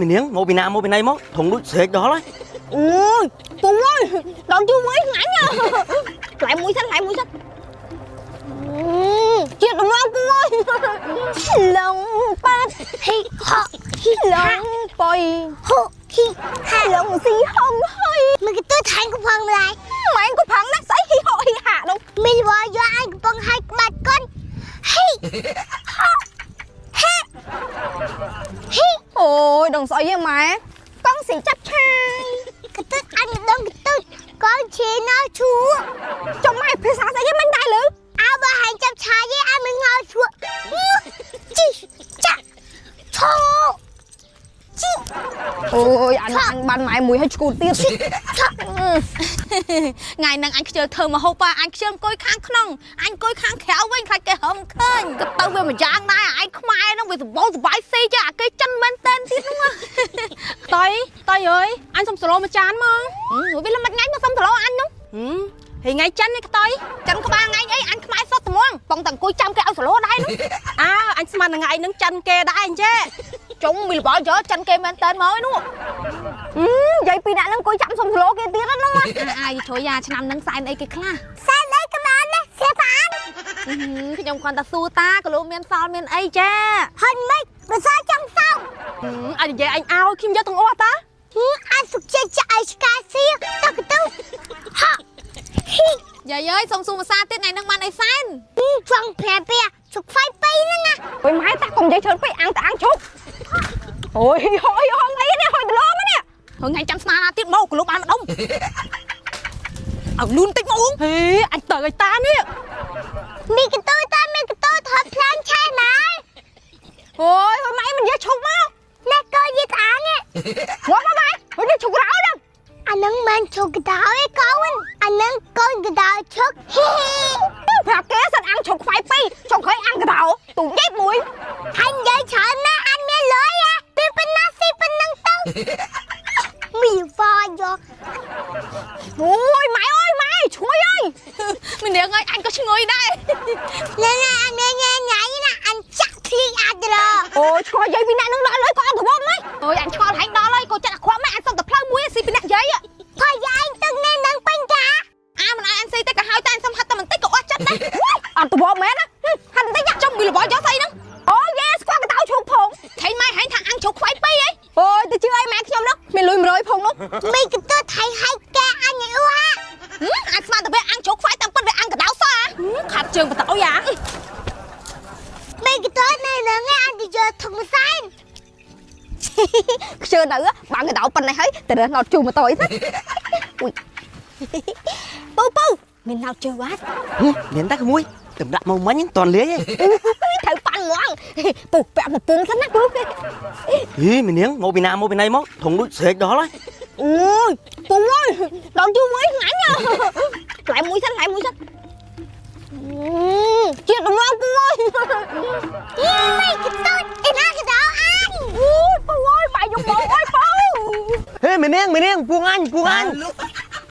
មីនាងមកពីណាមកពីណីមកធំដូចស្រែកដល់ហើយ អូយពូអើយដល់យូរមួយងាញ់ផ្លែមួយសិនផ្លែមួយសិនជាតិដំឡងពូអើយឡងប៉ាត់ ហ៊ីហហ៊ី ឡងប៉ុយ ហូហ៊ីហា ឡងស៊ីហំហើយ មកទៅថៃកំផងម្លាយ ម៉ែក៏ផាំងណាស់ស្អីហ៊ីហហ៊ីហានោះ មីវយកអញកំពុងឲ្យក្បាច់កូនហ៊ីហហ៊ីហ៊ី អូយដឹងស្អីហ៎ម៉ែកង់ស៊ីចាប់ឆាយក ទឹតអញដងកទឹតកូនឈីណៅឈូ ចំម៉ែភាសាស្អីគេមិនដែរលើ អើបើហែងចាប់ឆាយអញមិនងើឈូជីចាឆូជី អូយអញអញបានម៉ែមួយឲ្យឈួតទៀត ថ្ងៃហ្នឹងអញខ្ជិលធ្វើម្ហូបប៉ាអញខ្ជិលអង្គុយខាងក្នុងអញអង្គុយខាងក្រៅវិញខ្លាចគេហឹមឃើញក៏ទៅវាមួយយ៉ាងដែរអាឯងខ្មែរហ្នឹងវាសម្បូរសប្បាយស៊ីចាអាគេចិនមែនតែនទៀតហ្នឹង តៃតៃអើយអញសុំសឡូមួយចានមក វាលមិនថ្ងៃមកសុំសឡអញហ្នឹង ហេថ្ងៃចិននេះខ្តៃ ចិនក្បាលថ្ងៃអីអញខ្មែរសុទ្ធត្មងបងតែអង្គុយចាំគេឲ្យសឡដែរហ្នឹង អើអញស្មានថ្ងៃហ្នឹងចិនគេដែរអញ្ចេះ ចុងមីលបយកចិនគេមែនតែនមកឯនោះ និយាយពីអ្នកហ្នឹងអង្គុយចាំសុំសឡូគេទៀតហ្នឹង អាយជួយយ៉ាឆ្នាំហ្នឹងសែនអីគេខ្លះ សែនអីក៏បានដែរសៀប៉ាន ខ្ញុំគ្រាន់តែសួរតាក៏លោកមានសល់មានអីចា ហិនមិនបើសចង់សោ អញនិយាយអញឲ្យខ្ញុំយកទាំងអស់តា អញសុខចិត្តចាឲ្យឆ្កែស៊ីតកទៅហហ៊ី យាយអើយសុំសួរភាសាទៀតថ្ងៃហ្នឹងបានអីសែន ចង់ប្រាប់ពីសុខហ្វៃពីហ្នឹងណា អូយម៉ែតាកុំនិយាយច្រើនពេកអាំងតាអាំងឈប់អូយហយហងអីនេះហយដលមនេះ ថ្ងៃចាំស្នាណាទៀតមកក៏លោកបានម្ដុំឲ្យលូនតិចមក ហេអញទៅឲ្យតានេះ មីកតូតាមីកតូថតផ្លានឆែម៉ែ អូយហយម៉ែមិននិយាយឈប់មក ណែកូនយីតានេះ ងាប់មកម៉ែហយនេះឈប់ក្រោយហ្នឹង អានឹងមិនឈុកកដៅឯកូនអានឹងកូនកដៅឈុកហ៊ី ប្រាប់គេសិនអាំងឈប់ខ្វាយពីរចុងក្រោយអាំងកដោទូញែកមួយ ហើយនិយាយច្រើនណាស់អញមានលុយហ៎ពីប៉ុណ្ណាស៊ីប៉ុណ្ណឹងទៅមីវយក អូយម៉ែអើយម៉ែឈ្ងុយអើយ មីនាងអើយអញក៏ឈ្ងុយដែរ ណែណែអញញ៉ៃញ៉ៃណាអញចាក់ភ្លីអាចរ អូយឆ្កល់យាយពីអ្នកហ្នឹងដល់ហើយក៏អត់ទៅមកម៉េច អូយអញឆ្ងល់ហែងដល់ហើយក៏ចិត្តអាក្រក់ម៉ែអញសុំតែផ្លូវមួយស៊ីពីអ្នកយាយ ផាយាយទឹកនេះនឹងពេញកា អាមិនឲ្យអញស៊ីតែក៏ហើយតែអញសុំហាត់តែបន្តិចក៏អស់ចិត្តដែរ អត់ទៅមកមែនណាហាត់បន្តិច ចុំមីលបយកស្អីហ្នឹង អូយេស្គាល់កដោឈប់ផង ថៃម៉ែហែងថាអញជ្រុកខ្វាយពីរអី អូយទៅជឿអីម៉ែខ្ញុំនោះមានលុយ100ផងនោះ មីកតូថៃហៃកែអញអ៊ូហា អញស្មានតែវាអញជ្រុកខ្វាយតាមពិតវាអញកដៅសោះ ខាត់ជើងបតោយ៉ា មីកតូនៅនឹងអញទៅយកធុងសែន ខ្ជិលនៅបានកដោប៉ុណ្ណេះហើយទៅរើសណោតជូម៉ូតូអីសិនអ៊ុយពូពូមានណោតជូអត់ មានតែក្មួយតម្ដាក់មកមិញតន់លាយ ត្រូវប៉ាន់ហ្មងពូពាក់ប្រពន្ធសិនណាពូ ហេមីនាងមកពីណាមកពីណីមកធំដូចស្រែកដល់ហើយ អូយពូអើយដល់យូរមួយងាញ់ផ្លែមួយសិនផ្លែមួយសិនជាតិដំឡងពូអើយ មីកតូអីណាកដៅអញ អូយពូអើយបាយយកមកអើយពូ ហេមីនាងមីនាងពួងអញពួងអញ